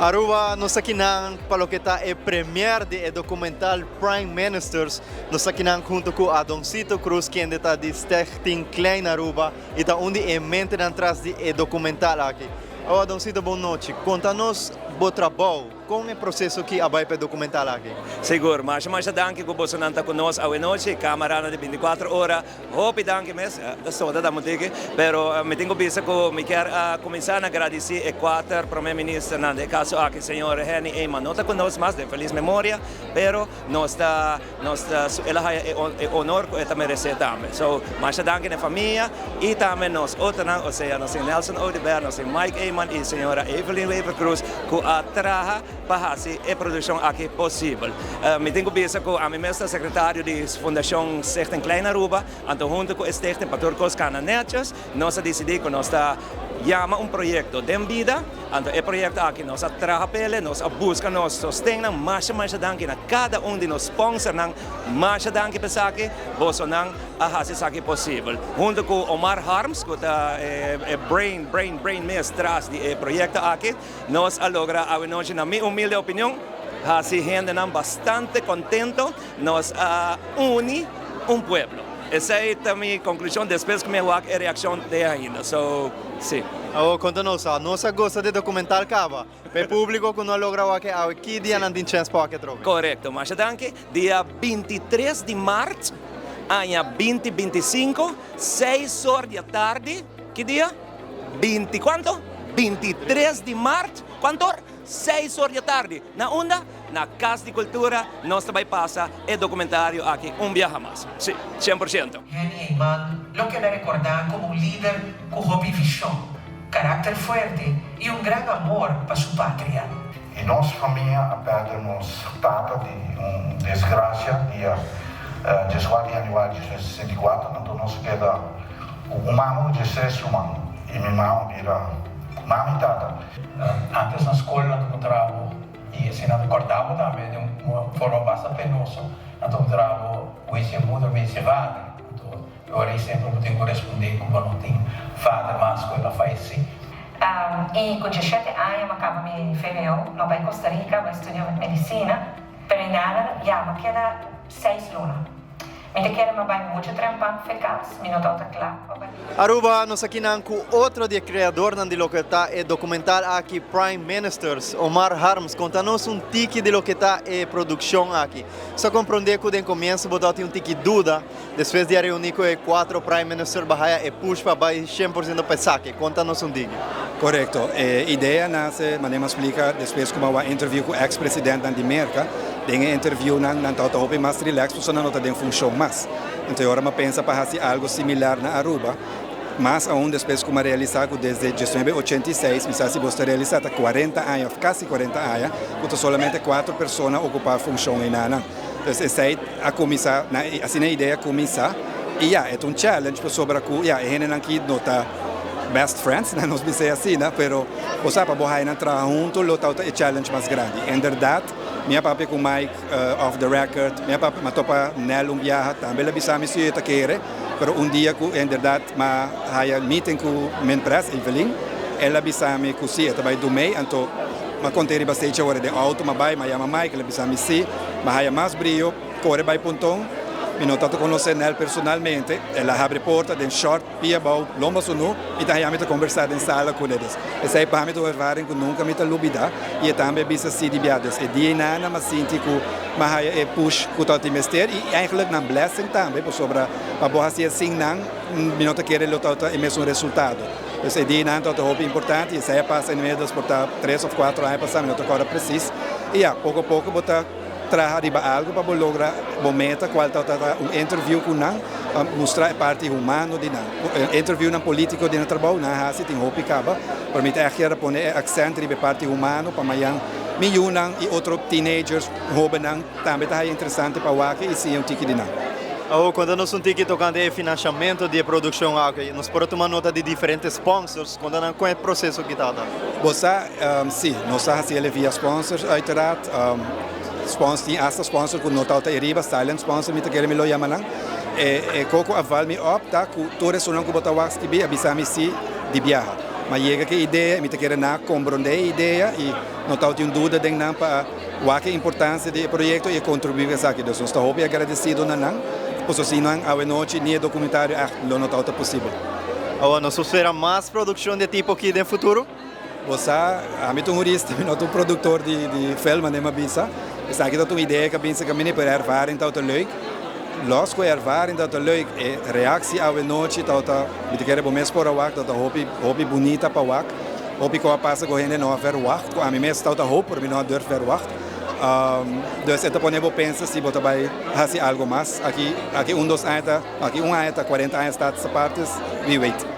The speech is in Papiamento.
Aruba, nos akinan pa loke ta e premiere di e documental Prime Ministers. Nos akinan hunto cu Adoncito Cruz, kende ta di Stichting Klein Aruba y ta un di e mentenan tras di e documental aki. Oh, Adoncito, bon nochi. Conta nos bo trabou, con e proceso ki a bay pa e documental aki? Sigur, masha masha danki ku bosonan ta ku nos awe nochi, kamaranan di 24 ora. Hopi danki mes, ta soda ta mutiki, pero mi tin ku bisa ku mi kier a kuminsá na gradisí e kuater prome ministernan, den e kaso aki señor Henny Eman no ta ku nos mas, den felis memoria, pero nos ta nos ta el a haya e honor ku e ta meresé tambe. So, masha danki na e famia i tambe nos otronan, osea nos tin Nelson Oduber, nos tin Mike Eman i señora Evelyn Wever-Croes ku a traha pa hasi e produkshon aki posibel. Mi tin ku bisa ku ami mes ta sekretario di Fundashon Stichting Klein Aruba, anto huntu ku e stichting pa tur kos kana nètjes, nos a disidí ku nos ta yama un proyekto den bida, anto e proyekto aki nos a traha p'ele, nos a buska nos sostennan, masha masha danki na kada un di nos sponsornan, masha danki pa esaki, bosonan a hasi esaki posibel. Huntu ku Omar Harms ku ta e brain brain brain mes tras di e proyekto aki. Nos a logra awenochi na mi humilde opinion hasi hendenan bastante contento, nos a uni un pueblo. Esey ta mi conclusion despues cu mi a wak e reaccion te ainda. So, si. Awor conta nos, nos a gosta di documental caba? Pa e publico cu no a logra wak e awe, ki dia nan tin chens pa wak e trobe? Corecto, masha danki. Dia 23 di maart, aña 2025, seis or di atardi, ki dia? 20 cuanto? 23 di maart, cuanto or? 6 or di atardi. Na unda? Na Cas di Cultura nos ta bay pasa e documentario aki un biaha mas. Si, 100%. Henny Eman lo keda rekordá komo un lider ku hopi vishon, karakter fuerte i un gran amor pa su patria. I nos famia a pèrdè nos tata di un desgrasia dia 14 di yanüari 1964, anto nos a keda ku un mama ku 13 ruman i mi mama bira mama i tata. Antes na skol nan ta puntra bo i esei nan ta kòrda bo tambe den un forma basta penoso, nan ta puntra bo hoe is je moeder, hoe is je vader? Anto e ora ei semper bo tin ku respondé ku bo no tin vader mas ku el a fayesé. I ku 17 aña m'a kaba mi VWO, m'a bai Costa Rica bai studia medisina, pero i nada ya m'a keda 6 luna. Mi ta kere m'a bai muchu trempan fe kas, mi no tabata kla pa bai. Aruba, nos akinan ku otro di e kreadornan di loke ta e dokumental aki, Prime Ministers, Omar Harms, konta nos un tiki di loke ta e produkshon aki. So komprondé ku den komienso bo tabatin un tiki duda, despues di a reuní ku e kuatro Prime Minister bo a haya e push pa bai 100% pa esaki. Konta nos un tiki. Korekto. E idea a nase, manera mi a splika, despues ku mi a wak interview ku eks presidentnan di Merka. Den e interviewnan nan tabata hopi mas relax pasobra nan no ta den funshon mas. Anto e ora mi a pensa pa hasi algo similar na Aruba. Mas aun despues ku mi a realisá ku desde 1986, mi sa si bos ta realisá, ta 40 aña òf kasi 40 aña ku ta solamente kuatro persona okupá funshon einanan. Entonces esei a kuminsá, asina e idea a kuminsá. I ya, e ta un challenge pasobra ku ya e hendenan aki no ta best friends, nan nos bis'é asina, pero bo sa pa bo haña nan traha huntu lo tabata e challenge mas grandi. Inderdat mi a papia ku Mike off the record, mi a papia, mi a topa Nel un biaha, tambe el a bisa mi si e ta kere, pero un dia ku inderdat mi a haya meeting ku Minpres, Evelyn, el a bisa mi ku si e ta bai dumei, anto mi a kont'é riba stage awor den auto, mi a bai, mi a yama Mike, el a bisa mi si, mi a haya mas brio, kore bai Ponton, mi no tabata konosé Nel personalmente, el a habri porta den short, pia abou, lomba sunú, i ta haya mi ta kombersá den sala ku ne. Dus esei pa mi ta un ervaring ku nunka mi ta lubidá, i e tambe a bisa si di bia. Dus e dia einana mi a sinti ku mi a haya e push ku tabata tin mester, i eigenlijk nan blessing tambe, pasobra pa bo hasi asin nan mi no ta kere lo tabata e mesun resultado. Dus e dia einan tabata hopi importante, i esei a pasa inmiddels por ta 3 òf 4 aña pasá, mi no ta kòrda presis. I ya, poko poko bo ta traha riba algo pa bo logra bo meta, kual tabata un interview ku nan pa mustra e parti humano di nan. Interviewnan polítiko di nan trabou nan a hasi tin hopi kaba, pero mi ta ègt kier a pone e aksènt riba e parti humano pa mayan mi yunan i otro teenagers, hóbennan tambe ta haya interesante pa wak i siña un tiki di nan. Awor konta nos un tiki tokante e finansiamentu di e produkshon aki. Nos por a tuma nota di diferente sponsors. Konta nan kon e proseso ki tabata. Bo sa, si, nos a hasi el via sponsors uiteraard. Sponsor, tin hasta sponsor ku no tabata ariba, silent sponsor mi ta kere mi lo yama nan. E koko a val mi op ta ku tur esunnan ku bo ta wak skibí a bisa mi si di biaha. M'a yega ku e idea, mi ta kere nan a komprondé e idea i no tabatin un duda den nan pa wak e importansia di e proyekto i e kontribuí ku esaki. Dus nos ta hopi agradesido na nan, pasobra sin nan awe nochi ni e dokumentario ègt lo no tabata posibel. Awor nos por spera mas produkshon di e tipo aki den futuro? Bo sa, ami ta un hurista, mi no ta un produktor di film, manera mi a bisa. Esaki ta un idea ku a binse kaminda, pero e ervaring tabata leuk. Los ku e ervaring tabata leuk, e reaksi awe nochi tabata, mi ta kere bo mes por a wak, tabata hopi, hopi bunita pa wak. Hopi ku a pasa ku hende no a verwacht, ku ami mes tabata hoop, pero mi no a durf verwacht. Dus e ta pone bo pensa si bo ta bai hasi algo mas. Aki, aki un dos aña ta, aki un aña ta 40 aña Status Apartes, wie weet.